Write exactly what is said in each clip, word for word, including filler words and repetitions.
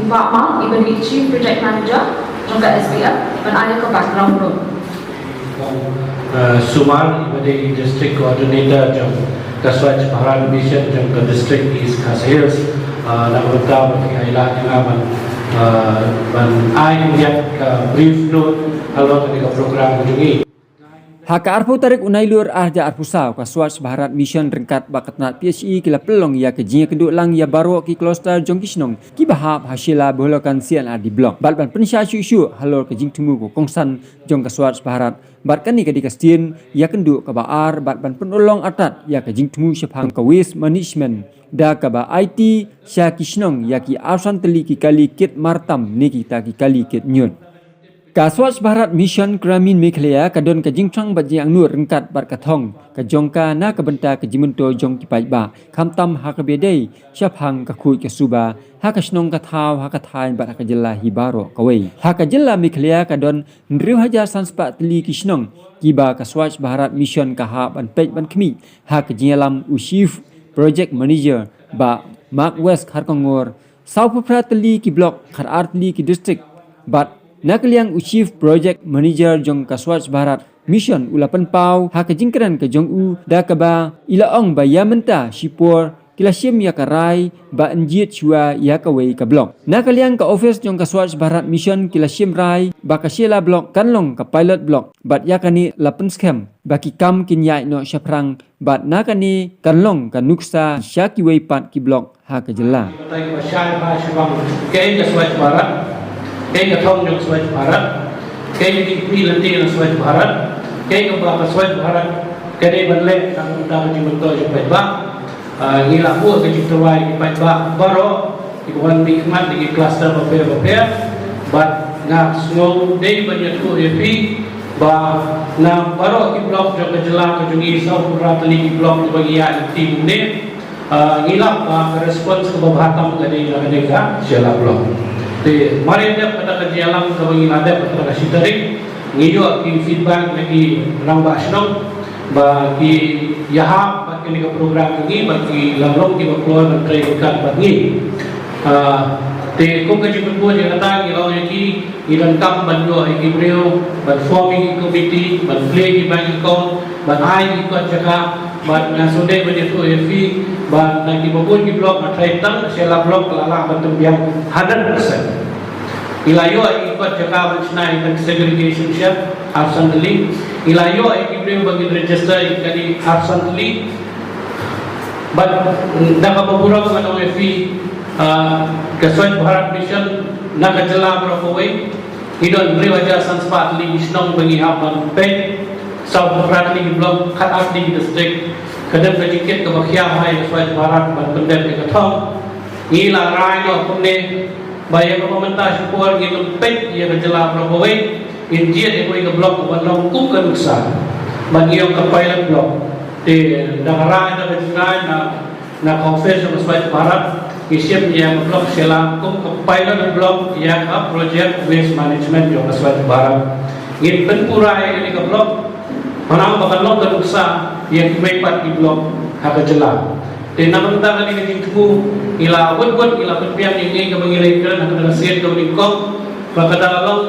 Bah Mawk, iba dei Chief Project Manager jong ka S B M, ban ai ka background ruh. Uh, Sumar, iba dei District Coordinator jong ka Swachh Bharat Mission jong ka District East Khasi Hills, uh, na ka bynta ba phi ai lad ïa nga ban, uh, ban ai ïa ka brief note halor kane ka program jong ngi. Ha ka arphew tarik u Nailur arhajar arphew saw, ka Swachh Bharat Mission ryngkat bad ka tnat P H E ki la pynlong ïa ka jingïakynduh lang ïa baroh ki cluster jong ki shnong kiba hap ha Shella Bholokan C and R D Block bad ban pynshai shuh shuh halor ka jingthmu ka kongsan jong ka Swachh Bharat. Bad kane ka dei ka sien ïakynduh kaba ar bad ban pynurlong artat ïa ka jingthmu shaphang ka waste management, da kaba aiti sha ki shnong ïa ki arphew san tylli ki kali kit mar tam ne kita ki kali kit ñiut. Ka Swachh Bharat Mission Gramin Meghalaya ka don ka jingthrang bad jingangnud ryngkat bad ka thong ka jong ka na ka bynta ka jingmyntoi jong ki paidbah, khamtam ha kaba ïadei shaphang ka khuid ka suba ha ka shnong ka thaw, ha ka thaiñ bad ha ka jylla hi baroh kawei. Ha ka jylla Meghalaya ka don hynriew hajar san spah tylli ki shnong kiba ka Swachh Bharat Mission ka hap ban peit ban khmih, ha ka jingïalam u Chief Project Manager Bah Mark West Kharkongor. Sawphew phra tylli ki block, khatar tylli ki district. Bad na ka liang u Chief Project Manager jong ka Swachh Bharat Mission u la pynpaw ha ka jingkren ka jong u da kaba i la ong ba ïa mynta shipor ki la shim ïa ka rai ban jied shuwa ïa kawei ka block. Na ka liang ka office jong ka Swachh Bharat Mission ki la shim rai ba ka Shella Block kan long ka pilot block, bad ïa kane la pynskhem ba ki kam kin ïaid noh shaphrang bad na kane kan long ka nuksa sha kiwei pat ki block ha ka jylla. Batai ba shai ba shibang, kaei ka Swachh Bharat, kaei ka thong jong Swachh Bharat, kaei ka jingkmie lynti na Swachh Bharat, kaei kaba ka Swachh Bharat ka dei ban leh na ka bynta ka jingmyntoi jong paidbah. Ah, ngi la buh ka jingtyrwa ïa ki paidbah baroh kiba wan mihkhmat na ki cluster bapher bapher. Bad nga sngew dei ban ïathuh ïa phi ba na baroh ki block jong ka jylla ka jong ngi, sawphew phra tylli ki block kiba ngi ïaid lynti mynne, ah, ngi lap ba ka response kaba bha tam ka dei na kane ka Shella Block. Te mar ïa dep kata ka jingïalam kaba ngi la dep kata ka shi tarik, ngi ïoh ki feedback na ki rangbah shnong ba ki ïahap bad kane ka program jong ngi, bad ki la long kiba kloi ban trei ryngkat bad ngi. Ah, te kum ka jingpynbud ïa kata ngi la ong ïa ki, ngi donkam ban ïoh ïa ki briew ban form ïa ki committee, ban plie ïa ki bank account, ban ai ïa ki kot jaka, bad nga sngewdei ban ïathuh ïa phi ba na kiba bun ki block, nga tharai tang Shella Block la lah ban tymbiang hundred percent. Ngi la ïoh ïa ki kot jaka ban shna ïa ka segregation shed arphew san tylli. Ngi la ïoh ïa ki briew ba ngin register ïa ki kali arphew san tylli. Bad da kaba burom ngan ong ïa phi, ah, ka Swachh Bharat Mission na ka jylla baroh kawei, ngi don hynriew hajar san spah tylli ki shnong ba ngi hap ban peit, sawphew phra tylli ki block, khatar tylli ki district. Ka don ka jingkit kaba khia bha ïa ka Swachh Bharat ban pyndep ïa ka thong. Ngi la rai noh kumne ba ïa kaba mynta shipor ngin ym peit ïa ka jylla baroh kawei, ngin jied ïa kawei ka block ban long kum ka nuksa, ban ïoh ka pilot block. Te da ka rai, da ka jingrai na, na ka office jong ka Swachh Bharat, ngi shim ïa ka block Shella kum ka pilot block ïa ka project waste management jong ka Swachh Bharat. Ngin pynpura ïa kane ka block, khnang ba kan long ka nuksa ïa kiwei pat ki block ha ka jylla. Te na ka bynta kane ka jingthmu, ngi la wut wut ngi la pynbiang ïa kaba ngi la ïakren ha kane ka sien kaba nyngkong, ba ka dang long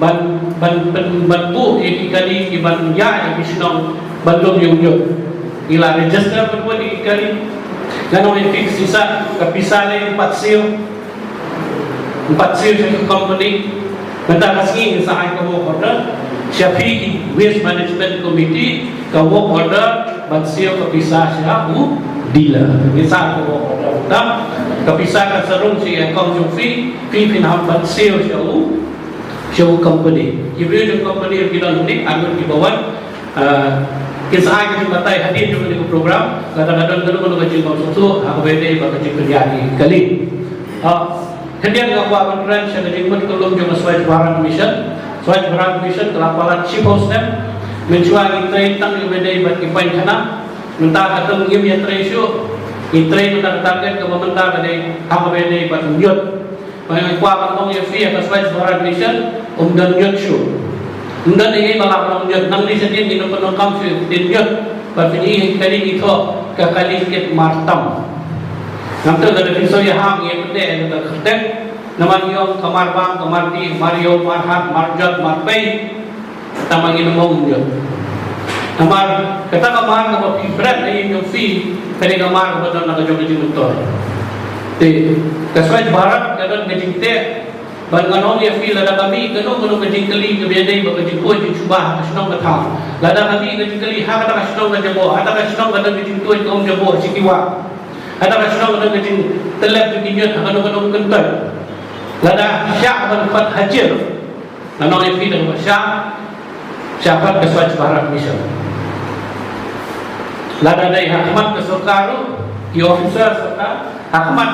ban, ban, ban, ban buh ïa ki kali kiban ïaid ïa ki shnong ban lum ïa u ñiut. Ngi la register wut wut ïa ki kali. Ngan ong ïa phi, shisha ka pisa ne pat siew, Pat siew sha ka company. Mynta ka sngi ngin sa ai ka work order sha phi ki Waste Management Committee, ka work order ban siew ka pisa sha u dealer. Ngin sa ai ka work order mynta. Ka pisa kan sa rung sha ka account jong phi, phi phin hap ban siew sha u, sha u company. Ki briew jong company ki don hangne, arngut kiba wan. Ah, kin sa ai ka jingbatai hadien jong kane ka program, lada ka don kano kano ka jingbymsuk suk ha kaba ïadei bad ka jingpynïaid ïa ki kali. Ah, hadien nga kwah ban kren sha ka jingmut ka lum jong ka Swachh Bharat Mission. Swachh Bharat Mission ka la palat shiphew snem. Mynshuwa ngi trei tang ïa kaba ïadei bad ki painkhana. Mynta ka dang ngim ïa trei shuh. Ngi trei mynta ka target kaba mynta ka dei ha kaba ïadei bad ñiut. Ba nga kwah ban ong ïa phi, ïa ka Swachh Bharat Mission, ym don ñiut shuh. Ym don ei ei ba lah ban ong ñiut, nangne shadien ngin ym pyndonkam shuh ïa ka ktien ñiut. Bad phin i ha ki kali ngi thoh ka kali kit mar tam. Ngam tip lada phin sngew ïahap ngi ïa pynthut ïa kata ka kyrteng. Namar ngi ong ka mar bam, ka mar dih, mar ïew, mar hat, mar jot, mar pei. Tang ma ngi ym ong jot. Namar kata ka mar kaba phi bret ha ïing jong phi, ka dei ka mar kaba don ha ka jong ka jingmyntoi. Te ka Swachh Bharat ka don ka jingteh. Ban ngan ong ïa phi, lada ka mih kano kano ka jingkylli kaba ïadei bad ka jingkhuid jingsngewbha ha ka shnong ka thaw, lada ka mih ka jingkylli ha kata ka shnong ka jaboh, ha kata ka shnong ka don ka jingtuid ka um jaboh sha ki wah, ha kata ka shnong ka don ka jingtyllep jong ki ñiut ha kano kano ka kyntoit, lada shah ban khot hajar, ngan ong ïa phi, da kaba shah, shah khot ka Swachh Bharat Mission. Lada dei ha khmat ka sorkar ruh, ki officer sorkar, ha khmat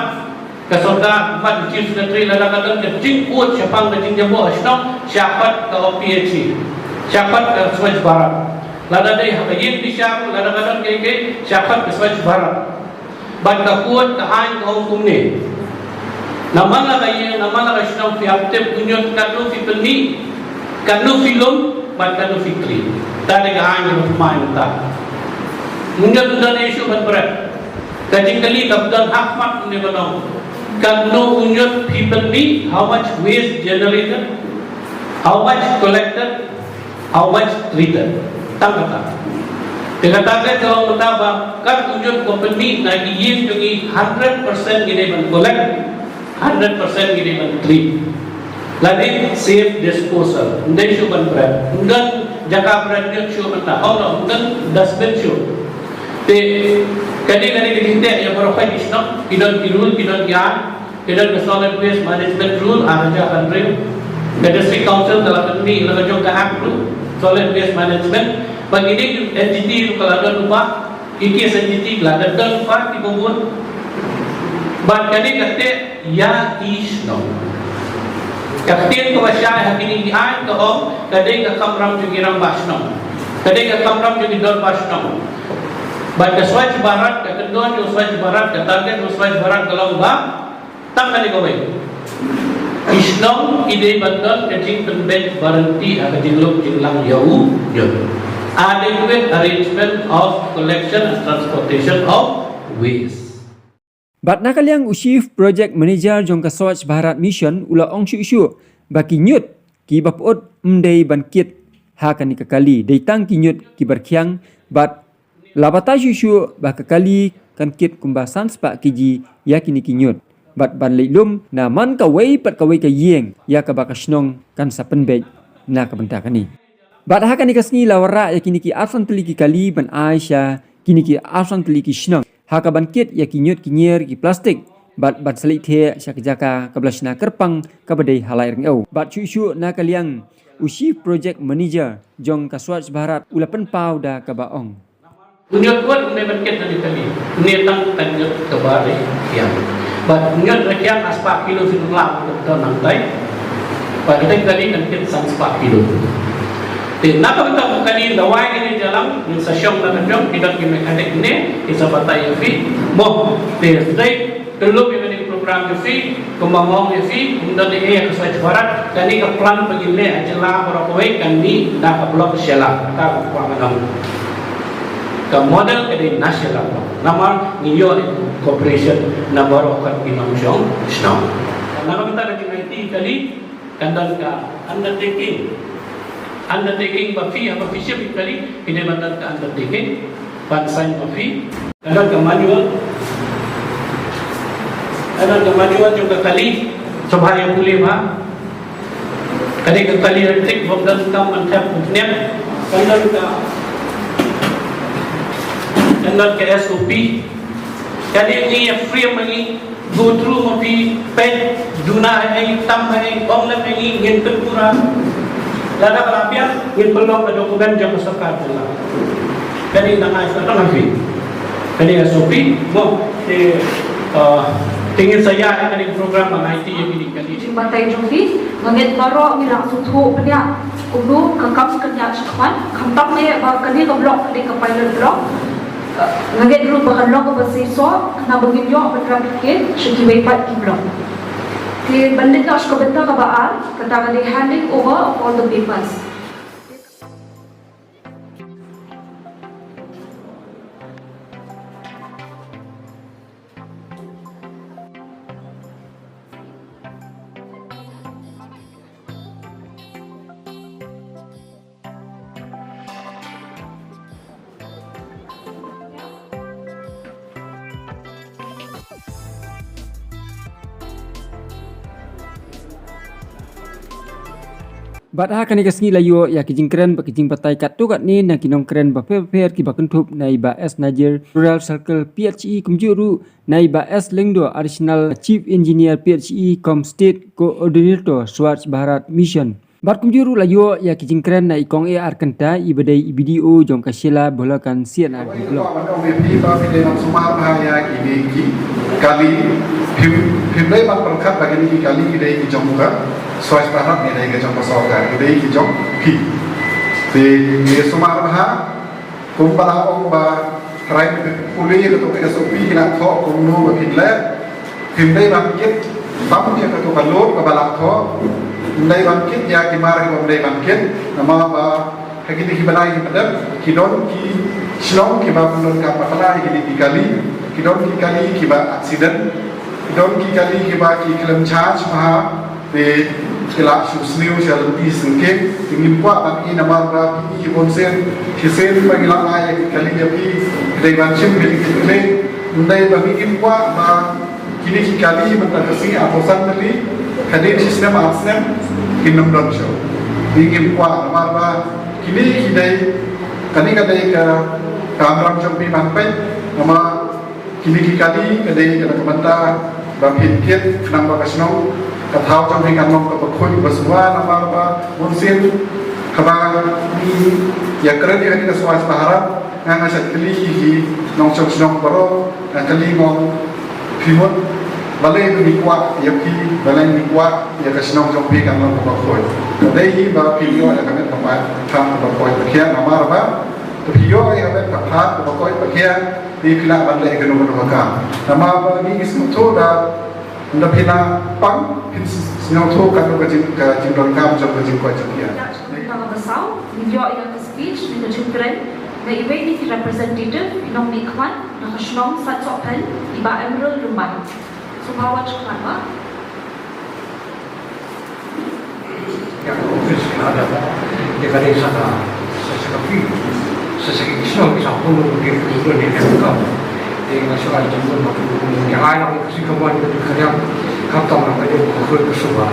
ka sorkar, ha khmat u Chief Secretary, lada ka don ka jingkhuid shaphang ka jingjaboh ha shnong, shah khot ka O P H C, shah khot ka Swachh Bharat. Lada dei ha ka ïing bishar, lada ka don kaei kaei, shah khot ka Swachh Bharat. Bad ka khuid ka aiñ ka ong kumne: Namar la ka ïing, namar la ka shnong, phi hap tip u ñiut katno phi pynmih, katno phi lum, bad katno phi kli. Kata dei ka aiñ kaba pynmih mynta. U ñiut ym don ei shuh ban bret. Ka jingkylli kaba don ha khmat ne ba long: Katno u ñiut phi pynmih, how much waste generated, how much collected, how much treated. Tang kata. Te ka target ka long mynta ba kat u ñiut ba pynmih na ki ïing jong ngi, hundred percent ngi dei ban collect, hundred percent ngi dei ban treat. Lane safe disposal. Ym dei shuh ban bret. Ym don jaka bret ñiut shuh mynta. Oh no, ym don dustbin shuh. Te kane, kane ka jingteh ïa baroh kawei ki shnong, ki don ki rule, ki don ki aiñ. Ki don ka Solid Waste Management Rule ar hajar hynriew. Ka District Council ka la pynmih la ka jong ka Act ruh, Solid Waste Management. Bad kine ki entity ruh ka la don lypa, ki KSNGT ka la don lypa kiba bun. Bad kane ka teh ïa ki shnong. Ka ktien kaba shai ha kine ki aiñ ka ong ka dei ka kamram jong ki rangbah shnong, ka dei ka kamram jong ki dorbar shnong. Bad ka Swachh Bharat, ka kyndon jong Swachh Bharat, ka target jong Swachh Bharat ka long ba tang kane kawei: ki shnong ki dei ban don ka jingpynbeit baranti ha ka jinglong jinglang ïa u ñiut. Adequate arrangement of collection and transportation of waste. Bad na ka liang u Chief Project Manager jong ka Swachh Bharat Mission u la ong shuh shuh ba ki ñiut kiba pyut ym dei ban kit ha kane ka kali, dei tang ki ñiut kiba rkhiang. Bad la batai shuh shuh ba ka kali kan kit kumba san spah kg ïa kine ki ñiut. Bad ban leit lum na man kawei pat kawei ka ïing ïa kaba ka shnong kan sa pynbeit na ka bynta kane. Bad ha kane ka sngi la wanrah ïa kine ki arphew san tylli ki kali ban ai sha kine ki arphew san tylli ki shnong ha kaban kit ïa ki ñiut ki ñier ki plastik bad ban sa leit thiah sha ka jaka kaba la shna kyrpang kaba dei ha Lairyngew. Bad shuh shuh na ka liang u Chief Project Manager jong ka Swachh Bharat u la pynpaw da kaba ong: U ñiut wat um dei ban kit na ki kali. Um dei tang ka ñiut kaba rkhiang. Bad ñiut rkhiang ar spah kilo phin ym lah ban kit nangtai. Bad kita ki kali kan kit san spah kilo. Te na ka bynta ka kali, lawei kine jalang, ngin sa shong na ka jong, ki don ki mechanic ne, ki sa batai ïa phi. Mo, te sdei, te lum ïa kane ka program ïa phi, kumba nga ong ïa phi, ym don ei ei ha ka Swachh Bharat, kane ka plan ba ngin leh ha jylla baroh kawei kan mih na ka block Shella, kata ka kwah ngan ong. Ka model ka dei na Shella block. Namar ngi ïoh cooperation na baroh kat ki nongshong shnong. Na ka bynta ka jingaiti kali, kan don ka undertaking. Undertaking ba phi, haba phi shim ïa ki kali, phi dei ban don ka undertaking ban sign ba phi. Kan don ka manual. Kan don ka manual jong ka kali. Sngewbha ïa pule bha. Ka dei ka kali elektrik, bym don kam ban thep ban thep. Kan don ka, kan don ka S O P. Ka dei ngi ïa frame ma ngi. Go through ma phi, peit, duna ha ei, tam ha ei, ong lem ha ei, ngin pynpura. Lada ka la biang, ngin pynlong ka document jong ka sorkar jylla. Kane nang ai sa tang ha phi. Kane S O P, mo, te, uh, te ngin sa ïa, kane program ban aiti ïa kine kane. Jingbatai jong phi, nga ngeit baroh ngi la sngewthuh bniah kumno ka kam ka ïa shakhmat, khamtam eh ba kane ka block, kane ka pilot block. Nga ngeit ruh ba kan long kaba seisoh, khnang ba ngin ïoh ban ram kit sha kiwei pat ki block. Te ban leit noh sha ka bynta kaba ar, kata ka dei handing over of all the papers. Bad ha kane ka sngi la ïoh ïa ki jingkren bad ki jingbatai katto katne na ki nongkren bapher bapher kiba kynthup na i Bah S Najer, Rural Circle P H E, kumjuh ruh na i Bah S Lyngdoh, Additional Chief Engineer P H E cum State Coordinator Swachh Bharat Mission. Bad kumjuh ruh la ïoh ïa ki jingkren na i Kong A R Kynta, iba dei i B D O jong ka Shella Bholakanth C and R D Block. Phi ba phi dei ban sumar bha ïa kine ki kali, phi, phi dei ban pyrkhat ba kine ki kali ki dei ki jong ka Swachh Bharat, ne dei ka jong ka sorkar, ki dei ki jong phi. Phi, phi sumar bha, kumba la ong ba hynrei pule ïa kato ka S O P, ki la thoh kumno ba phin leh. Phim dei ban kit bam ïa kato ka load kaba la thoh. Phim dei ban kit ïa ki mar kiba phim dei ban kit. Namar ba ha kine ki bnai kiba dep, ki don ki shnong kiba phim donkam bakla ïa kine ki kali. Ki don ki kali kiba accident. Ki don ki kali kiba ki khlem charge bha. Te ki la shu sniew sha lynti syngkien, te ngim kwah ban ïeh namar ba phi ïeh bun sien, shisien ba ngi la ai ïa ki kali ïa phi, dei ban shim beit ki kali, ym dei ba ngim kwah ba kine ki kali mynta ka sngi arphew san tylli, hadien shi snem ar snem, kin ym don shuh. Ngim kwah namar ba kine ki dei, kane ka dei ka kamram jong phi ban peit, namar kine ki kali ka dei kata ka bynta ba phin kit khnang ba ka shnong ka thaw jong phi kan long kaba khuid ba sumar namar ba bun sien haba ngi ïakren ïa kane ka Swachh Bharat nga nga shait kylli ïa ki nongshong shnong baroh, nga kylli, nga ong phi mut balei phi kwah ïa phi, balei phi kwah ïa ka shnong jong phi kan long kaba khuid. Ka dei hi ba phin ïoh ïa ka met kaba khuid, kaba khuid ba khiah namar ba phi ïoh ïa ka met kaba khuid, kaba khuid ba khiah. Phi phi lah ban leh kano kano ka kam. Namar ba ngi ngi sngewthuh da, ynda phi lah pang phin sngewthuh kano ka jing, ka jingdonkam jong ka jingkoit jong phi. Ka jingdonkam ba saw, ngi ïoh ïa ka speech ne ka jingkren na iwei na ki representative, i nongmihkhmat na ka shnong Sat Sohphein, i Bah Emerald Rymbai. Sngewbha wan sha khmat, Bah. Ïa ka office ki la dep, ïa ka dei sa ka, sa, sa ka field, sa, sa ki shnong ki sa pynlong ki pynlong ïa ka kam. Te nga shu ai jingmut ba ki pynlong ïa ai lang ïa ka shu ka mon ka tu ka riam, khamtam na ka dei ka khuid ka suba.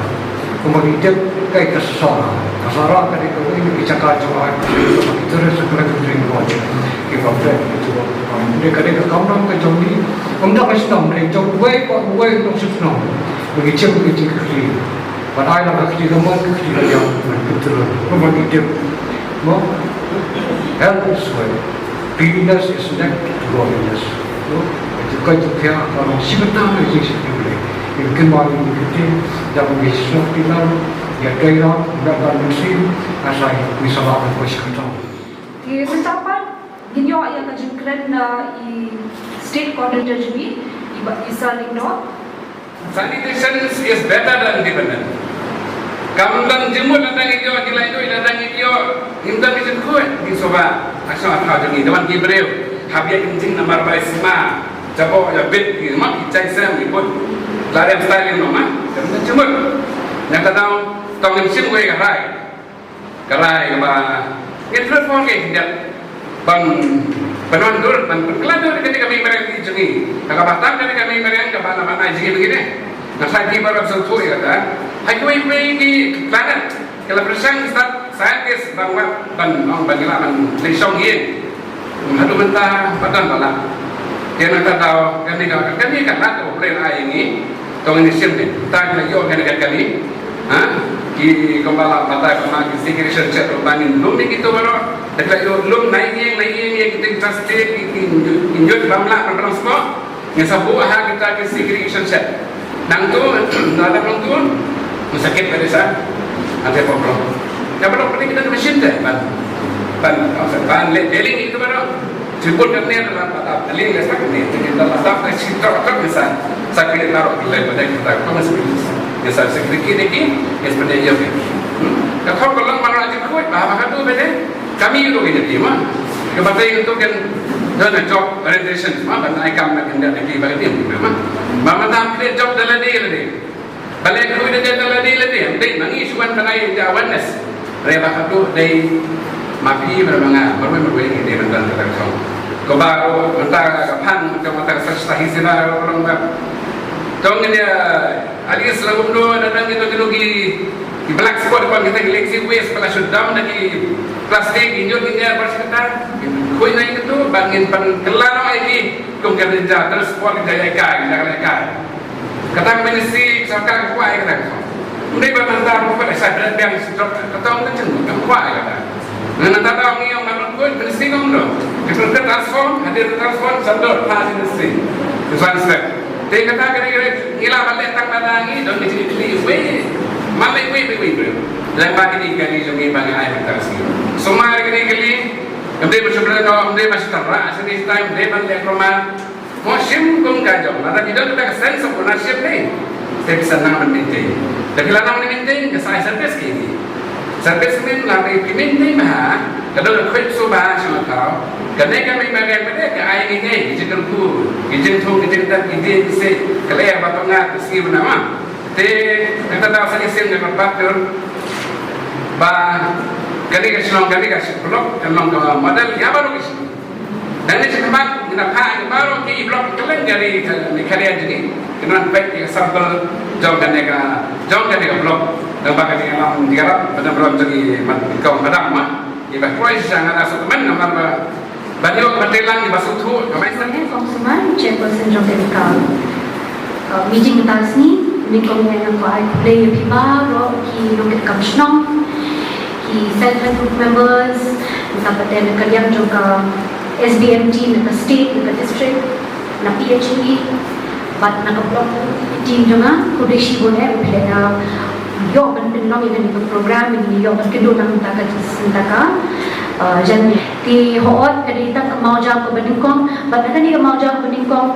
Kumba ngi tip kai ka Sohra, ka Sohra ka dei kawei na ki jaka jong ai, ki tourist attraction ki ba dei ki tu. Dei ka dei ka kamram ka jong ngi, ym da ka shnong, dei jong uwei pa uwei u nongshong shnong. Ba ngi shem ka jingkitkhlieh. Ban ai lang ka kti kamon, ka kti ka liang, ban pyntrei. Kumba ngi tip. Mo? Health is wealth. Cleanliness is next to godliness. Mo? Ka jingkoit jingkhiah ka long shi bynta ka jingshakri Blei. Ngi kynmaw ïa kine ki ktien, da ba ngi snoh kti lang, ïa dei lang, ïa ban mynsiem, nga sa ngi sa lah ban koit shi bynta. Te mynta pat ngin ïoh ïa ka jingkren na i State Coordinator jong ngi, i Bah Isa Lyngdoh. Sanitation is better than development. Kam don jingmut lada ngi ïoh, ngi la ïoh, lada ngi ïoh, ngim don ka jingkhuid, ngi sngewbha, ka shnong ka thaw jong ngi, da wan ki briew, hap ïa ki jing namar ba i sma, jaboh ïa bit, ngi mat ki jai sem, ngi bud, la rem style ngi noh ma, kam don jingmut. Nangta daw, tang ngim shim wei ka rai. Ka rai kaba ngi thrut for ngi khyndiat ban pynwandur ban pynkylla dur kane ka mei mariang ki jong ngi. Kaba tam kane ka mei mariang kaba na ban ai jingim kine. Nga sa ki ba rap sngewthuh ïa kata. Ha kiwei kiwei ki planet ki la pyrshang ki stad scientist ban wad ban ong ban ngi lah ban leit shong ïing. Haduh mynta pat don ba lah. Te nangta daw kane ka, kane ka lad kaba U Blei u la ai ïa ngi. To ngin ïa shim ne. Ta ngi la ïoh kane ka kali. Ha? Ki kumba la batai ba ma ki segregation shed ruh ba ngin lum ïa kito baroh. Te ka ïoh lum nai ïing nai ïing ïa kito ki trustee ki, ki, ki ñiut bym lah ban pynlong sport. Ngin sa buh ha kita ki segregation shed. Nangtu, nangta nangtu, sakit pada sa. Ada problem. Ka baroh pynlong kita machine te ban, ban, ban leh dealing ïa kito baroh. Sibun katne la patap, aling la sak ne, te la patap ka shi trok trok ne sa. Sa kri trok le pada kita ko mas. Ne sa sekri ki ne ki, ne pada ïa ki. Ka thok ko long ban rajin khuid, ba ba ka tu bede. Kami ïa ki ne ki ma. Ka batai tu kan don a job orientation ma, ban ai kam na kan da ki ba ka tim ma. Ma ma tam ki job da la de la de. Balei khuid da da la dei la dei, dei ma ngi shu wan ban ai da awareness. Re ba ka tu dei ma phi ba ma nga, marwei marwei ngi dei ban don kata ka song. Ko ba ko mynta ka phan, ko mynta ka sa sa hi sila ko long ba. Tong ngi dia, ali sila kumno da dang ngi to kino ki Ki black spot, ba kita ki leh ki waste, ba la shu dam da ki plastik, ki nyut ki nyer, ba shu kata. Khuid na ïa kito, ba ngin pynkylla noh ïa ki kum ka danger, terus spot kita ïa kai, kita ïa kai. Kata ka ministry, sorkar ka kwah ïa kata ka song. Ym dei ba mynta ba ka sa bret biang, sa drop, kata ong ka jing, ka kwah ïa kata. Nangta da ong ïa ong, ngan khuid, ministry ka ong dong. Kita transform, hadir transform, sa dor, pass ministry. It's one step. Te kata ka dei, ngi lah ban leh tang lada ngi don ka jingkylli wei. Man leh wei, wei, wei, wei. Lada ba kine ki kali jong ngi ba ngi ai mynta ka sngi. Sumar kine ki kali. Ym dei ba shu bret noh, ym dei ba shu tyrwa, shu dei time, ym dei ban leh kroma. Mo shim kum ka jong. Lada ki don kata ka sense of ownership ne. Te ki sa nang ban maintain. Lada ki la nang ban maintain, ka sa ai service ki. Service men la te ki maintain bha, ka don ka khuid suba sha ka thaw. Kane ka mei ma ka, ka ai ngi ngi, ki jingkyrkhu, ki jingthung, ki jingtep, ki jingsiej, ka leh ba pyngat, ka sngi ba na ma. Te, kata da sa shisien ka kyrpad dur ba kane ka shnong, kane ka block kan long ka model ïa baroh ki shnong. Nangne shakhmat ngi na phah ïa baroh ki block kylleng ka ri ka Meghalaya jong ngi. Kin wan peit ïa ka sample jong kane ka, jong kane ka block. Naba kane ka long ïarap ba na burom jong ngi, mat kong madam ma. Ïa ba kloi shisha nga da suk kmen namar ba ban ïoh ban trei lang ïa ba suk thuh ka mai. Kong Suman, chairperson jong kane ka, uh, meeting mynta ka sngi. Nyngkong ïa nga kwah ai khublei ïa phi baroh ki nongkitkam shnong, ki self help group members, nangta pat na ka liang jong ka S B M team, na ka state, na ka district, na P H E, bad na ka block team jong nga. Khublei shibun eh, ba phi la ïoh ban pynlong ïa kane ka program, ïoh ban kynduh nangta ka, nangta ka, uh, jan. Te hooid ka dei tang ka mawjam kaba nyngkong, bad na kane ka mawjam kaba nyngkong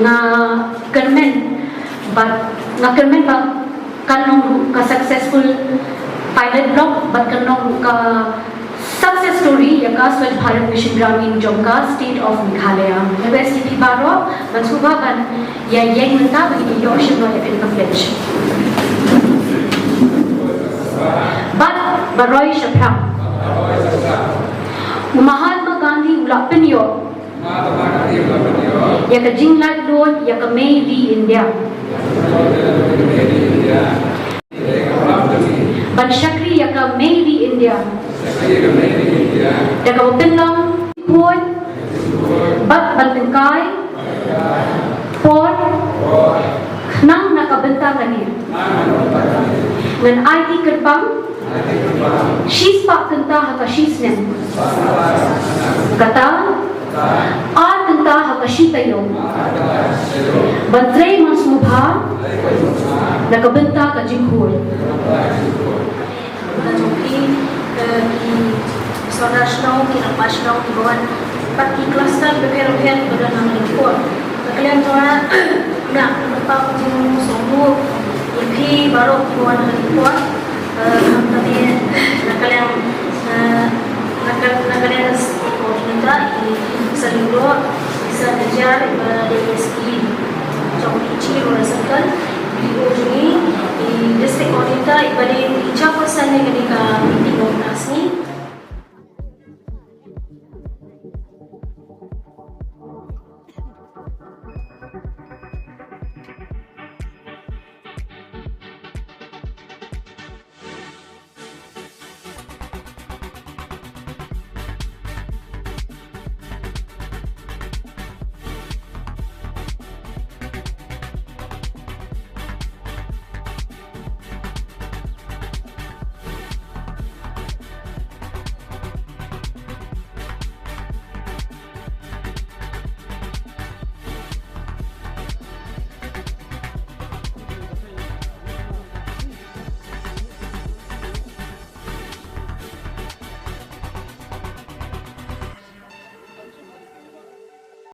nga kyrmen, bad nga kyrmen ba kan long ruh ka successful pilot block, bad kan long ruh ka success story ïa ka Swachh Bharat Mission Gramin jong ka State of Meghalaya. Request ïa phi baroh ban sngewbha ban ïa ïeng mynta ba ngin ïoh shim noh ïa kane ka pledge. Bad ba roi shaphrang. U Mahatma Gandhi u la pynïoh ïa ka jinglaitluid ïa ka Made in India. Ban shakri ïa ka Made in India da kaba pynlong khuid bad ban tyngkai por khnang na ka bynta kane. Ngan aiti kyrpang shispah kynta ha ka shisnem. Kata ar kynta ha ka shi taïew ban trei mansngiuh bha na ka bynta ka jingkhuid. Ka jong phi, ki sordar shnong, ki nongpait shnong, ki ba wan, bad ki cluster bapher bapher kiba don ha Laitumkhrah. Ka kylliang jong nga, nga kyrpad ka jingsngewbha ïa phi baroh kiba wan ha Laitumkhrah.